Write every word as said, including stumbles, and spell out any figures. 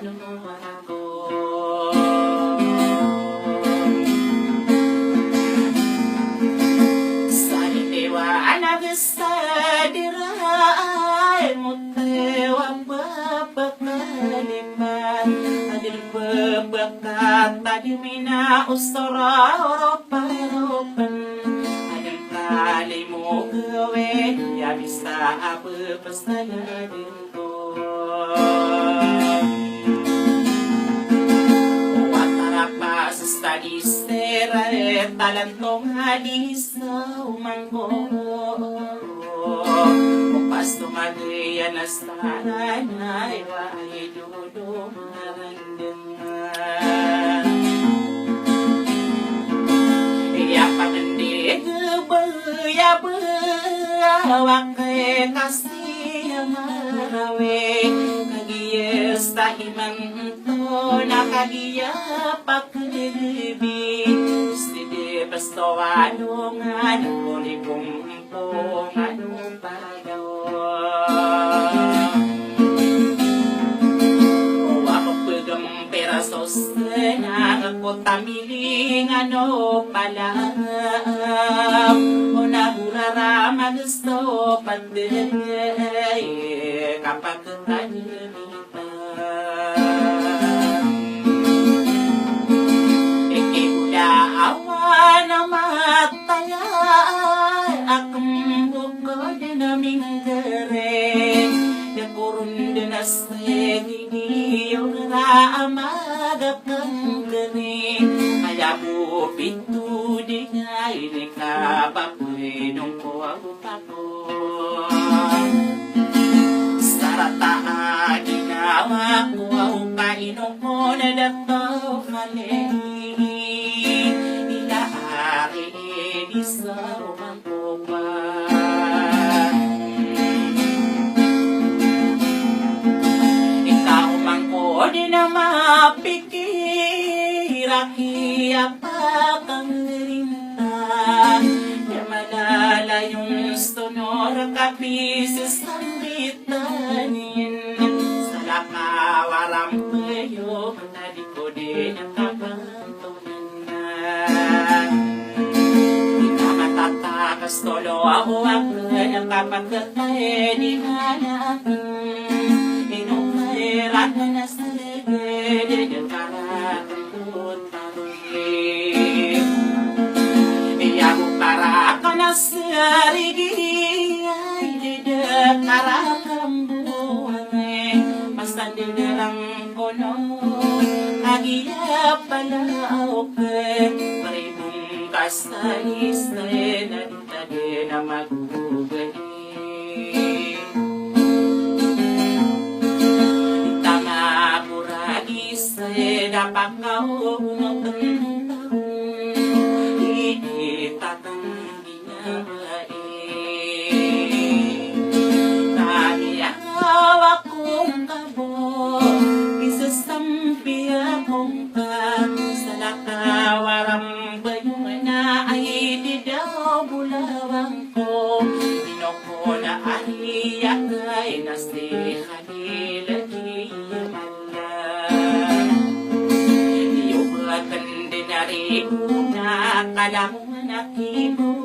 Sa liwa a nabisa di ray motewa pepekalipat, a di pepekat a di mina osora oroparopen, a di kalimo gawe ya bisa a pepesala di Wa tarapas sa di sera e talanto nga di sa umangko. Opas to magiya na sa ranay wa ay dodo marandeng. Iya pamendig baya baya wa kay kasi Marawi, kagiya sa imanto na kagiya paklibi. Sidi pasto alongan, kuli kumpong ano pagaw. Wa ko pegam perasos na ko tamiling ano pala. Ona burara mages Sopat dn kapaktan. Iki bula awan a mataya, akn bukod na minggere, ya kurun dn a segi di ora a magakangkene, aya bo pitu di nga ini kapapwe dong ko Sarata a ginawa ko a o kaino ko na dato mali. Ila ari di sa rumang ko pa. Ikaw man ko di na mapikir a kiya pakangrinta. Ya malalayon stonor kapisis Sambitan iyan, salakaw a rampeyo, na di ko di na kapantonan. Di ka matatakas tolo ako, akn a kapagkakay di na akn. Ino kairan na sa ligid, di ka na akn. Iya ko karakan a sarigi, ay di da karakan buwan, eh. Basta di da lang kono, agi ya pala oke. Paribong ka sa istre, na di ta di na magugay. Tama boragi sa da pakaw no tentang ini tatang ginawa ini. Kami ang awak kong kabo, isasampi akong ka, salakaw a rambayong na ay di daw bulawang ko, ino ko na ari akay na si Khalil di mala. Iyo ba tende na ribo na kalangon a kibo